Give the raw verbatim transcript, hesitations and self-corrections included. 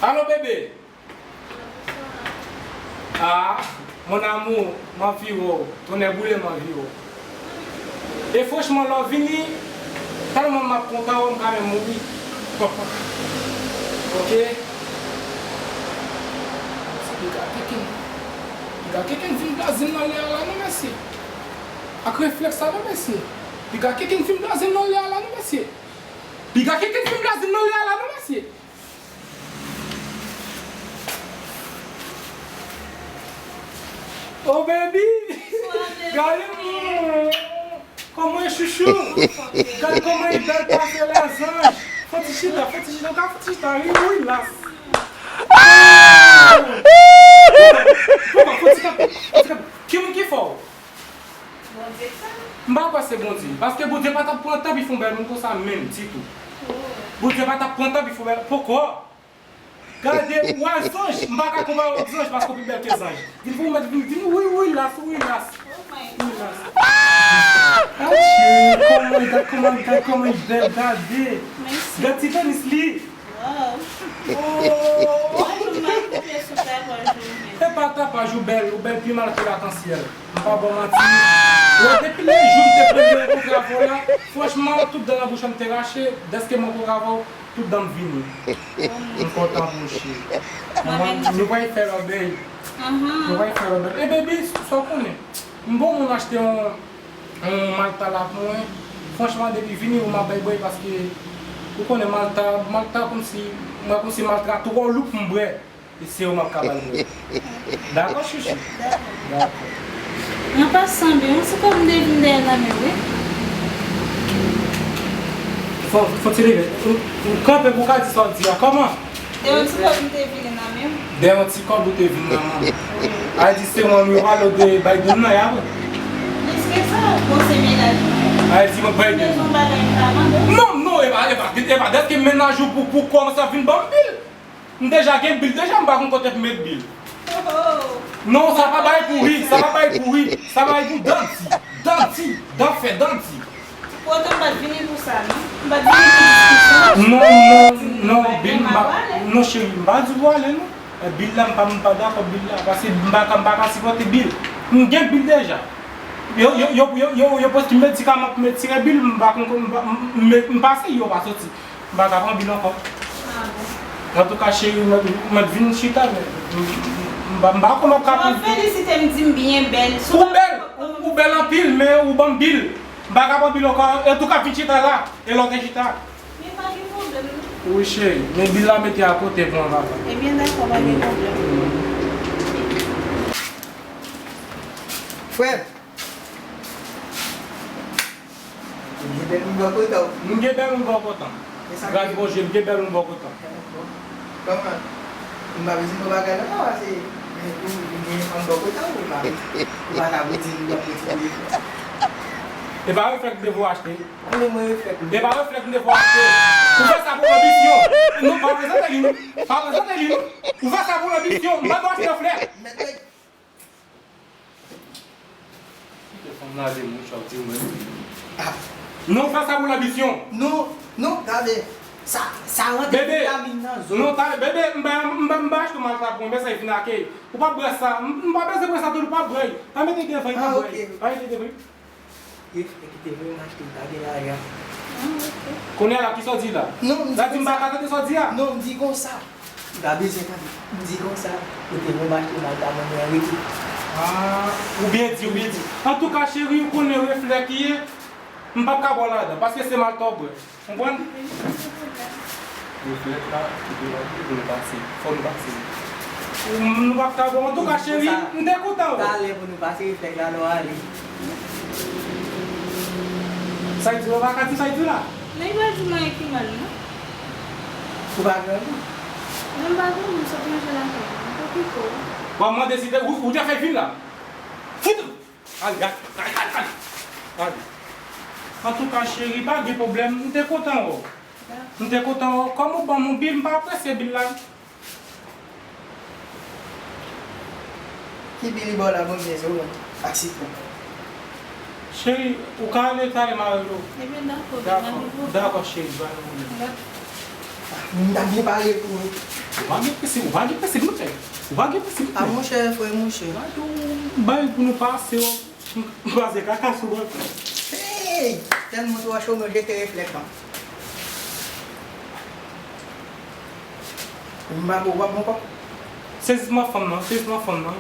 Alo, bebe! Ah, mon amour, m anvi wè w. Tonnè boule, m anvi wè w. E franchman, lè w vini, tèlman m ap kontan wè w, m ka menm mouri. Ok? Piga keken, piga keken vin blaze m nan lè a la non, mesye. Ak reflèks sa non, mesye. Piga keken vin blaze m nan lè a la non, mesye. Piga keken vin blaze m nan lè a la non, mesye. Oh baby! Gade m! Kòman e chouchou? Gade kòman e bèl pase lèzanj! Fò ti chita, fò ti chita, ou ka fò ti chita, wi, wi, las! Papa, fò ti kanpe, fò ti kanpe. Ki moun ki fè w? Bondye k fè m. M pa kwè se Bondye. Paske Bondye pa t ap pran tan pou fè yon bèl moun konsa menm, ditou. Oh. Bondye pa t ap pran tan pou fè yon bèl. Poko. Gade, w wè zanj, m pa ka konpare w ak zanj paske w pi bèl ke zanj. Vin pou w mèt vin, vin, wi, wi, las, wi, las. Oh my God. Wi, las. Ache, kòman, gad kòman, gad kòman l bèl, gade. Mèsi. Gad ti tenis li. Wow. Oh. Bonjou, m ap koupe sou tapaj ou menm. E pa tapaj ou bèl, ou bèl pi mal ke lakansyèl. M pa ba w manti. Wè, depi le jou m te premye rankontre avè w la, franchman, tout dan nan bouch mwen te rache, dèske m rankontre avè w, tout dan m vini. M kontan pou ou, cheri. Mwen menm tou. Nou pral fè lòt bèy. Nou pral fè lòt bèy. E baby, sa w konnen. M bon moun achte yon, yon Malta la pou mwen. Franchman, depi vini, ou m ap bay bwè paske ou konnen Malta, Malta kòmsi, mwen kòmsi Malta twò lou pou m bwè. E se ou m ap ka ba l bwè. Dakò, chouchou? Dakò. Dakò. An pasan, byen, yon ti kòb m te vin dèyè nan men w, wi. Fò, fò ti leve. Ou, ou kanpe pou w ka di sa w di a. Kòman? Dèyè yon ti kòb m te vin nan men w. Dèyè yon ti kòb ou te vin nan men m. Wi. A di se mwen m yo pale w de Biden nan, y a vre? Plis ke sa, bon, se mennaj mwen. A di mwen Biden. Bezwen bagay m ka mande w. Non, non, e pa, e pa, e pa dèske mennaj ou pou, pou kòmanse ap vin ban m bil. M deja gen bil deja, m pa konn kote pou met bil. Oh, oh. Non, sa pa bay pou ri, sa pa bay pou ri, sa bay pou danti, danti, dan fè danti. Poutan m pa t vini pou sa, non. M pa t vini pou diskisyon. Non, non, non, bil, m pa, non, cheri, m pa di w ale, non. E, bil la, m pa, m pa dakò bil la, paske m pa ka, m pa ka sipòte bil. M gen bil deja. Yo, yo, yo, yo, yo, yo poste medikaman pou m retire bil, m pa konn, m pa, m, m, m pase, yo pa soti. M pa ka pran bil ankò. Ah bon? Antouka, cheri, mwen, mwen vin chita, men m, m, m pa, m pa konn m ap ka pran. Ou ap felisite m, di m byen bèl. Ou bèl, ou, ou bèl anpil, men ou ban m bil. M pa ka pran bil ankò. Antouka, vin chita la, e lè w te chita. Men pa gen pwoblèm, non. Wi, cheri, men bil la mete akote pou mwen, papa. Ebyen, dakò, pa gen pwoblèm. Frè m! Ou gen bèl moun bò kote w. M gen bèl moun bò kote m. Gras Bondye, m gen bèl moun bò kote m. Kòman? M pa bezwen bon bagay la, non, se, men ou, ou gen fanm bò kote w, ou pa, ou pa ta pou di m bò kote w. E pa reflèks m te vle achte. Anben mwen reflèks m. E pa reflèks m te vle achte. Ou fè sa pou anbisyon. Non, pa prezante li, non. Pa prezante li, non. Ou fè sa pou anbisyon. M pa dwe achte flè. Kite fanm nan ale mouch w ap di mwen. Ah. Non, w fè sa pou lanbisyon. Non, non, gade. Sa, sa rantre vitamin nan zo. Non, ta, bebe, m ba, m ba, m ba achte mal sa pou mwen, men sa e vin ake. Ou pa bwè sa. M, m pa bezwen bwè sa tou, ou pa bwè. Pa mete devan, pa bwè. Ah, ok. Pa mete devan. Yo, kite vre m achte, pa gen lajan. Ah, ok. Kounye a la, kisa w di la? Non, m di konsa. La di m pa ka tande sa w di a? Non, m di konsa. M pa bezwen tande. M di konsa, kote bon m achte mal ta mwen mwen rete. Ah, ou byen di, ou byen di. Antouka, cheri, ou konnen reflèks li ye, m p ap ka ba w ladan, paske se mal ta w bwè. Konprann? Reflèks la, kite l antre pou nou pase. Fò nou pase. Ou, nou p ap ka ba w. Antouka, cheri, m te kontan, wi. Talè pou nou pase reflèks la, nou ale. Sa y di, w pa ka di sa y di la? Men y pa di m anyen ki mal, non. Ou pa grangou? Men m pa grangou, m sot manje lakay mwen. M pa pito. W ap mande si te, ou, ou te fè vin la. Fout! Ale, ale, ale, ale, ale. Ale. Antouka, cheri, pa gen pwoblèm. M te kontan wè w. M te kontan wè w. Kòm ou ban m yon bil, m pa apresye bil la. Ki bil li ba w la, bon, byen, se ou menm. Ak sitwon. Cheri, ou ka ale, ta ale, m a rele w. Ebyen, dakò, pa gen pwoblèm. Dakò, cheri, pa gen pwoblèm. Dakò. M ta byen pale pou ou. Ou pa gen prensip, ou pa gen prensip, non, frè. Ou pa gen prensip, A monchè, frè, monchè. Bay pou nou pase, w kwaze kaka sou bò. Hey! Tèlman twa chomè, jete reflèks lan. M pa bon, w ap bon kòk. Sezisman fanm nan, sezisman fanm nan.